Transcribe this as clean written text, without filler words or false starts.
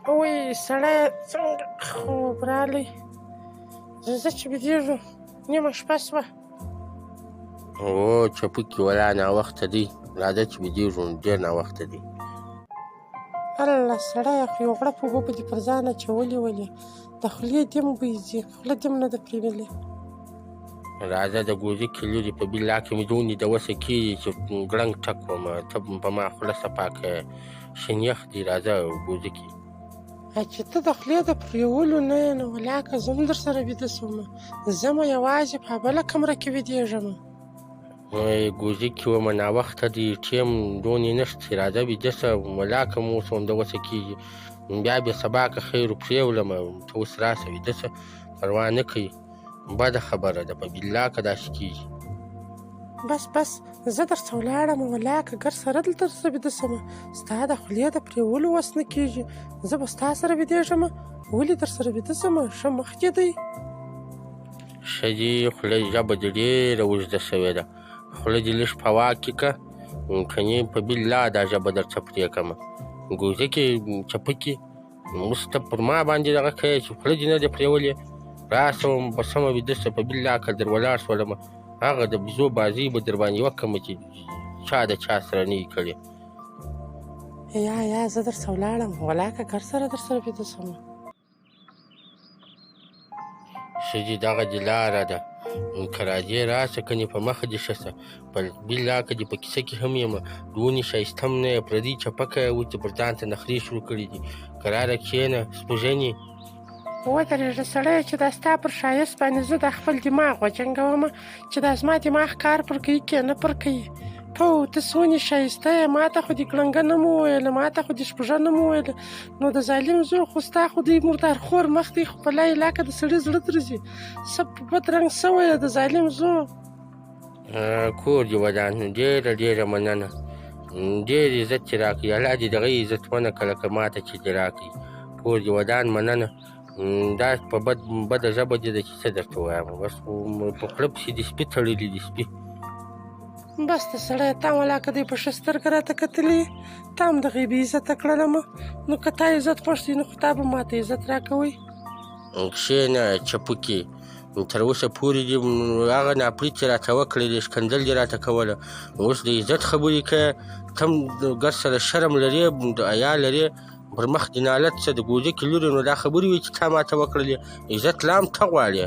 وای سړی څنګه خوب راغلی، زه چې بېدېږم نیمه شپه شوه. او چپکې ولا ناوخته دی، راځه چې بېدېږو، ډېر ناوخته دی. الله سړیه، خو یو غړپ اوبه به دې پر ځان اچولې ولې، د خولې دې هم بوی ځي، خوله دې هم نه ده پرېولې. راځه د ګوزکې لورې، په بالله کې مې دونې د وسه کېږي چې ګړنګ ټک وم، ته په ما خوله صفا کړه، شین یخ دی، راځه ګوزکې. چې ته د خولې د پرېولو نه یې نو ولاکه زه هم در سره ویده شوم، زه مه یوازې په بله کمره کې ویدېږم. ګوزکې ومه، ناوخته دی، ټیم دونې نشته، راځه ویده شه، ولاکه مو اوس هم د وسه کېږي، بیا به سبا که خیر پرېولمه، ته اوس راشه ویده شه، پروا نه کوي. بده خبره ده په بالله که داسې کېږي. بس بس زه درڅه ولاړم، ولاکه ګر سره دلته درسره ویده شم، ستا د خولې د پرېولو وس نه کېږي، زه به ستا سره ویدېږم، ولې در سره ویده شم، ښه مخ دې دی. ښه دي، خوله ژبه دې ډېره اوږده شوې ده، خوله دې لږ په واک کې که، کنې په بالله دا ژبه درڅه پرې کړمه. ګوزکې چپکې اوس ته پر ما باندې دغه کوې چې خوله دې نه ده پرېولې، راشه په سمه ویده شه، په بالله که در ولاړ شولم هغه د بیزو بازۍ به در باندې وکړم چې چا د چا سره نه وي کړې. یا یا زه درڅه ولاړم، ولاکه ګر سره در سره ویده شم. ښځې دغه دې لاره ده، که راځې راشه، کنې په مخه دې ښه شه، په بالله که دې په کیسه کې هم یم، دونې ښایسته هم نه یې، پردۍ چپکه یې اوس دې پر ځان ته نخرې شروع کړې دي، کراره کښېنه سپوږنې. ودرېږه سړیه، چې دا ستا پر ښایست باندې زه دا خپل دماغ وجنګوم، چې دا زما دماغ کار پر کوي که نه پر کوي. پو ته څونې ښایسته یې، ما ته خو دې کړنګه نه مو وویله، ما ته خو دې شپږه نه مو وویله، نو د ظالم زوی خو ستا خو دی مردار خور مخ دی، خو په لا علاقه د سړي زړه درځي، څه په بد رنګ سوی د ظالم زوی. کور دې ودان، ډېره ډېره مننه، ډېر عزت چې راکړي، الله دې دغه عزت ونه کړه لکه ما ته چې دې راکړي. کور دې ودان، مننه. دا په بده ژبه دې ده چې څه درته ووایم، بس په خوله پسې دې سپي تړلي دي سپي. بس ته سړیه، تا ولاکه دی په ښه سترګه راته کتلي، تا هم دغې بې عزته کړلم، نو که تا عزت غوښتی نو خو تا به ماته عزت راکوی. کښېنه چپکې، تر اوسه پورې دې هغه ناپړي چې راته وکړلې، ښکنځل دې راته کوله، اوس د عزت خبرې کوې، ته هم ګر سره شرم لرې، د حیا لرې، پر مخ دې نالت شه، د ګوزکې لورې، نو دا خبرې وي چې تا ماته وکړلې، عزت لا هم ته غواړې.